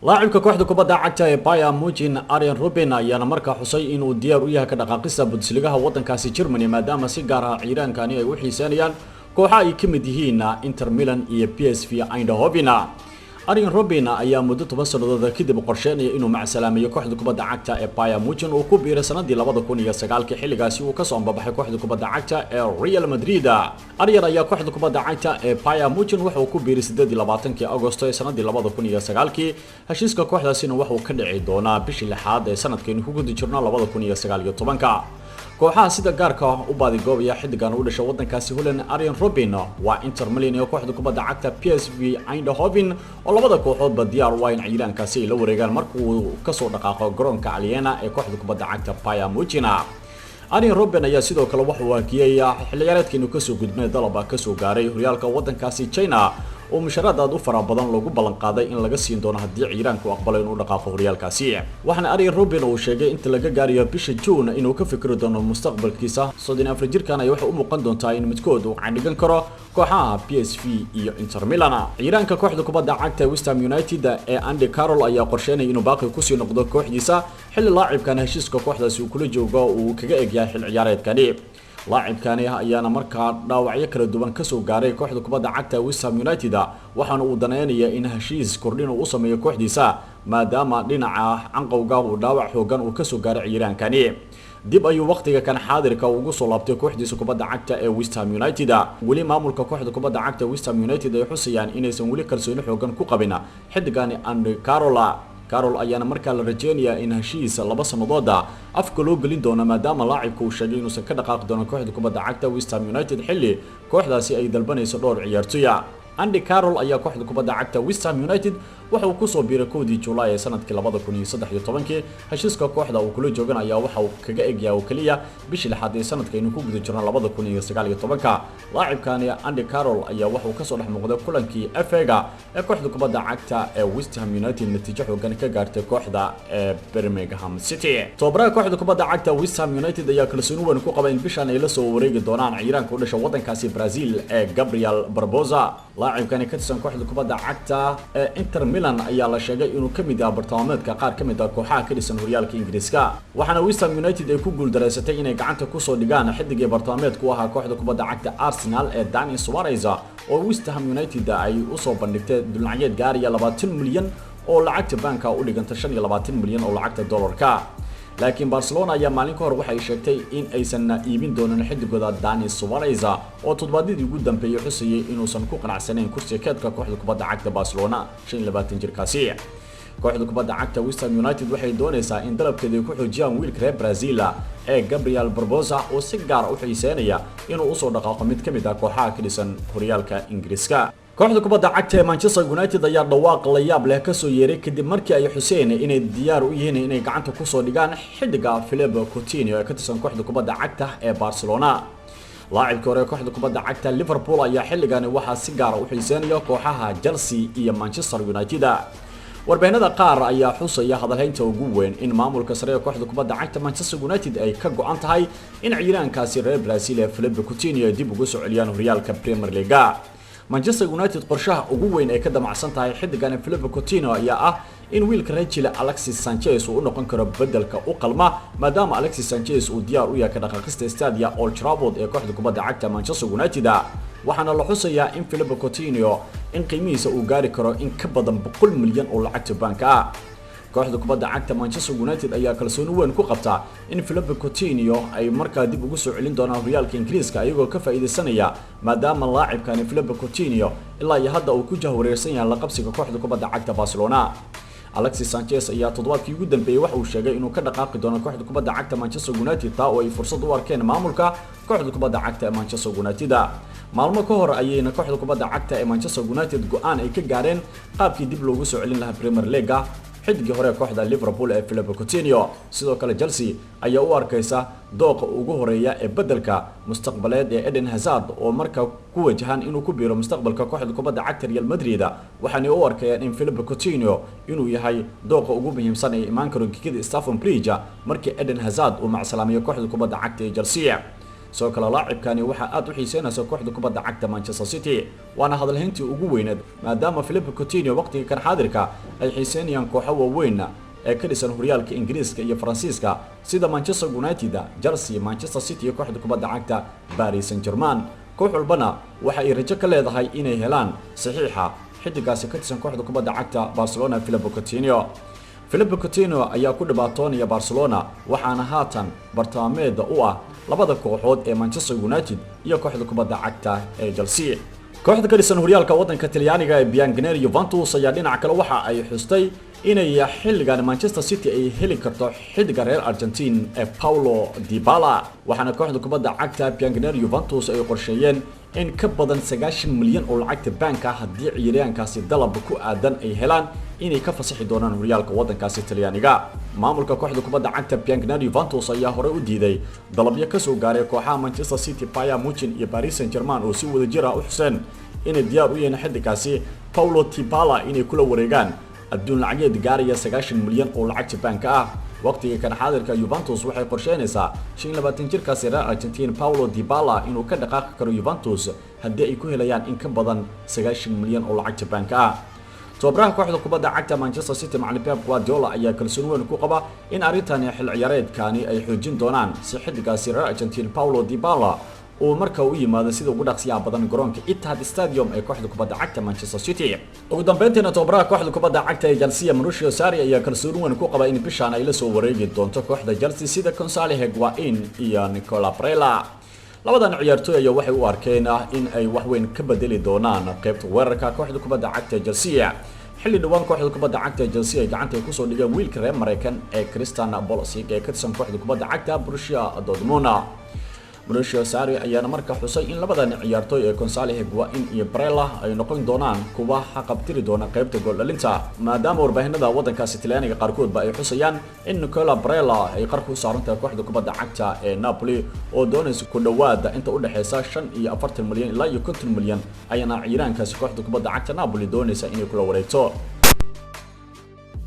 Laacibka kooxda kubadda cagta ee Bayern Munich, Arjen Robben, ayaana markaa xusay inuu diyaar u yahay ka dhaqaaqista Bundesligaha waddankaasi Germany, maadaama si gaar ah ciiraankani ay u xiiseynayaan kooxa ay ka mid yihiin Inter Milan iyo PSV Eindhoven. Arjen Robben ayaa muddo 10 sannadood kadib qorsheynaya inuu macsalaameeyo kooxda kubadda cagta ee Bayern Munich uu ku biiray sanadii 2009-kii, xilligaasi uu kasoo ambabaxay kooxda kubadda cagta ee Real Madrid. Arjen ayaa kooxda kubadda cagta ee Bayern Munich waxa uu ku biiray 28-kii Agosto ee sanadii 2009-kii. Heshiiska kooxdaasina waxa uu ka dhici doonaa bishii lixaad ee sanadkaynu ku guda jirno 2019-ka. Kooxaha sida gaarka u baadigoobaya xiddigan u dhashay waddankaasi Holland, Arjen Robben, waa Inter Milan iyo kooxda kubadda cagta PSV Eindhoven, oo labada kooxoodba diyaar u ah in ciyaaraankaasi ay la wareegaan markuu kasoo dhaqaaqo garoonka Allianz ee kooxda kubadda cagta Bayern Munich. Arjen Robben ayaa sidoo kale wuxuu hakiyay xilli ciyaareedkiinu kasoo gudbay dalaba kasoo gaaray horyaalka waddankaasi China, oo musharaad aad u fara badan lagu ballan qaaday in laga siin doono haddii ciiraanku aqbalo inuu dhaqaaqo horyaalkaasi. Waxaana Arjen Robben uu sheegay inta laga gaarayo bisha June inuu ka fikri doono mustaqbalkiisa. 34 jirkan ay waxay u muuqan doontaa in midkood uu candhigan karo kooxaha PSV iyo Inter Milan. Ciiraanka kooxda kubadda cagta West Ham United ee Andy Carroll ayaa qorsheynaya inuu baaqi kusii noqdo kooxdiisa, xilli laacibkan heshiiska kooxdaasi uu kula joogo uu kaga egyahay xil ciyaareedkani. Laacibkani ayaana markaa dhaawacyo kala duwan kasoo gaaray kooxda kubadda cagta West Ham United, waxaana uu daneynaya in heshiis kordhin uu u sameeyo kooxdiisa, maadaama dhinaca canqowga uu dhaawac xoogan uu kasoo gaaray. Ciiraankani dib ayuu waqtiga kan xaadirka ugu soo laabtay kooxdiisa kubadda cagta ee West Ham United. Weli maamulka kooxda kubadda cagta West Ham United ay xusayaan inaysan weli kalsooni xoogan ku qabin xiddigani Andy Carroll. Carroll ayaana markaa la rajeynayaa in heshiis 2 sanadooda afka loo gelin doono, maadaama laacibka uu sheegay inuusan ka dhaqaaqi doono kooxda kubadda cagta West Ham United, xilli kooxdaasi ay dalbanayso dhowr ciyaartoya. Andy Carroll ayaa kooxda kubadda cagta West Ham United waxa uu kusoo biiray 1-dii July ee sanadkii 2013-kii. Heshiiska kooxda uu kula joogan ayaa waxa uu kaga egyahay oo keliya bishii lixaad ee sanadka aynu ku guda jirno 2019-ka. Laacibkani Andy Carroll ayaa waxa uu kasoo dhex muuqday kulankii FA-ga ee kooxda kubadda cagta ee West Ham United natiijo xoogan ka gaartay kooxda ee Birmingham City. Tababaraha kooxda kubadda cagta West Ham United ayaa kalsooni weyn ku qaba in bishan ay la soo wareegi doonaan ciiraanka u dhasha waddankaasi Brazil ee Gabriel Barbosa. Laacibkani ka tirsan kooxda kubadda cagta ee Inter Milan ayaa la sheegay inuu ka mid ah bartilmaameedka qaar ka mid ah kooxaha ka dhisan horyaalka Ingiriiska, waxaana West Ham United ay ku guuldareysatay inay gacanta kusoo dhigaan xiddigii bartilmaameedku u ahaa kooxda kubadda cagta Arsenal ee Dani Suarez, oo West Ham United ay usoo bandhigtay dulnacyeed gaaraya 20 milyan oo lacagta banka u dhiganta 25 milyan oo lacagta dollarka. Laakiin Barcelona ayaa maalin ka hor waxay sheegtay in aysan iibin doonin xidigooda Dani Suarez, oo toddobaadyadii ugu dambeeyay xusayay inuusan ku qanacsanayn kursiga keedka kooxda kubadda cagta Barcelona 25 jirkaasi. Kooxda kubadda cagta West Ham United waxay doonaysaa in dalabkeeda ay ku xoojiyaan wiilka reer Brazil ee Gabriel Barbosa, oo si gaar u xiiseynaya inuu usoo dhaqaaqo mid ka mid ah kooxaha ka dhisan horyaalka Ingiriiska. Kooxda kubadda cagta ee Manchester United ayaa dhawaaq la yaab leh kasoo yeeray kadib markii ay xuseen inay diyaar u yihiin inay gacanta kusoo dhigaan xidiga Philippe Coutinho ee ka tirsan kooxda kubadda cagta ee Barcelona. Laacibkii hore kooxda kubadda cagta Liverpool ayaa xilligani waxaa si gaara u xiiseynaya kooxaha Chelsea iyo Manchester United. Warbaahinada qaar ayaa xusaya hadalhaynta ugu weyn in maamulka sare ee kooxda kubadda cagta Manchester United ay ka go-an tahay in ciiraankaasi reer Brazil ee Philippe Coutinho ay dib ugu soo celiyaan horyaalka Premier League. Manchester United qorshaha ugu weyn ay ka damacsan tahay xiddigan Philippe Coutinho ayaa ah in wiilka reer Chile Alexis Sanchez uu u noqon karo bedelka u qalma, maadaama Alexis Sanchez uu diyaar u yahay ka dhaqaaqista Stadia Old Trafford ee kooxda kubadda cagta Manchester United. Waxaana la xusayaa in Philippe Coutinho in qiimihiisa uu gaari karo in ka badan 100 milyan oo lacagta baanka ah. Kooxda kubadda cagta Manchester United ayaa kalsooni weyn ku qabta in Philippe Coutinho ay markaa dib ugu soo celin doonaan horyaalka Ingiriiska, iyagoo ka faa'iideysanaya maadaama laacibkani Philippe Coutinho ilaa iyo hadda uu ku jahwareersan yahay la qabsiga kooxda kubadda cagta Barcelona. Alexis Sanchez ayaa toddobaadkii ugu dambeeyay waxa uu sheegay inuu ka dhaqaaqi doono kooxda kubadda cagta Manchester United, taa oo ay fursad u arkeen maamulka kooxda kubadda cagta ee Manchester United. Maalmo ka hor ayayna kooxda kubadda cagta ee Manchester United go'aan ay ka gaareen qaabkii dib loogu soo celin lahaa Premier League xidigii hore kooxda Liverpool ee Philippe Coutinho. Sidoo kale Chelsea ayaa u arkaysa dooqa ugu horeeya ee beddelka mustaqbaleed ee Eden Hazard, oo markaa ku wajahan inuu ku biiro mustaqbalka kooxda kubadda cagta Real Madrid, waxaanay u arkayaan in Philippe Coutinho inuu yahay dooqa ugu muhiimsan ee imaan karo gegida Stamford Bridge markii Eden Hazard uu macsalaamiyo kooxda kubadda cagta ee Chelsea. Sidoo kale laacibkani waxaa aad u xiiseynaysa kooxda kubadda cagta Manchester City, waana hadalhayntii ugu weyneed maadaama Philippe Coutinho waqtiga kan xaadirka ay xiiseynayaan kooxo waaweyn ee ka dhisan horyaalka Ingiriiska iyo Faransiiska sida Manchester United, Chelsea, Manchester City iyo kooxda kubadda cagta Paris Saint-Germain. Koox walbana waxa ay rajo ka leedahay inay helaan saxiixa xidigaasi ka tirsan kooxda kubadda cagta Barcelona Philippe Coutinho. Philippe Coutinho ayaa ku dhibaatoonaya Barcelona, waxaana haatan bartaameeda u ah labada kooxood ee Manchester United iyo kooxda kubadda cagta ee Chelsea. Kooxda ka dhisan horyaalka waddanka Talyaaniga ee Bianconeri Juventus ayaa dhinaca kale waxa ay xustay inay xilligan Manchester City ay heli karto xiddiga reer Argentine ee Paulo Dybala, waxaana kooxda kubadda cagta Bianconeri Juventus ay qorsheeyeen in ka badan 90 milyan oo lacagta baanka haddii ciyaaryahankaasi dalab ku aadan ay helaan inay ka fasaxi doonaan horyaalka waddankaasi Talyaaniga. Maamulka kooxda kubadda cagta Bianconeri Juventus ayaa horey u diiday dalabyo ka soo gaaray kooxaha Manchester City, Bayern Munich iyo Paris Saint-Germain oo si wadajir ah u xuseen inay diyaar u yihiin xiddigaasi Paulo Dybala inay kula wareegaan adduun lacageed gaaraya 90 milyan oo lacagta baanka ah. Waqtiga kan xaadirka Juventus waxay qorsheynaysaa 25 jirkaasi reer Argentine Paulo Dybala inuu ka dhaqaaqi karo Juventus haddii ay ku helayaan in ka badan 90 milyan oo lacagta baanka ah. Tababaraha kooxda kubadda cagta Manchester City macallin Pep Guardiola ayaa kalsooni weyn ku qaba in arrintani xil ciyaareedkani ay xoojin doonaan si xiddigaasi reer Argentine Paulo Dybala uu marka u yimaado sida ugu dhaqsiyaha badan garoonka Etihad Stadium ee kooxda kubadda cagta Manchester City. Ugu dambeyntiina tababaraha kooxda kubadda cagta ee Chelsea Mauricio Sarri ayaa kalsooni weyn ku qaba in bishaan ay la soo wareegi doonto kooxda Chelsea sida Gonzalo Higuain iyo Nicola Barella. Labadan ciyaartoy ayaa waxay u arkeen in ay wax weyn ka bedeli doonaan qaybta weerarka kooxda kubadda cagta ee Chelsea. Xilli dhawaan kooxda kubadda cagta ee Chelsea ay gacanta ku soo dhigeen wiilka reer Mareykan ee Christian Pulisic ee ka tirsan kooxda kubadda cagta Borussia Dortmund. Mauricio Sarri ayaana markaa xusay in labadan ciyaartoy ee Gonzalo Higuain iyo Barella ay noqon doonaan kuwa xaqabtiri doona qaybta gool dhalinta, maadaama warbaahinada waddankaasi Talyaaniga qaarkoodba ay xusayaan in Nicola Barella ay qarka u saaran tahay kooxda kubadda cagta ee Napoli oo doonaysa ku dhawaada inta u dhaxaysa 45 milyan ilaa iyo 50 milyan ayaana ciyaaraankaasi kooxda kubadda cagta Napoli doonaysa inay kula wareegto.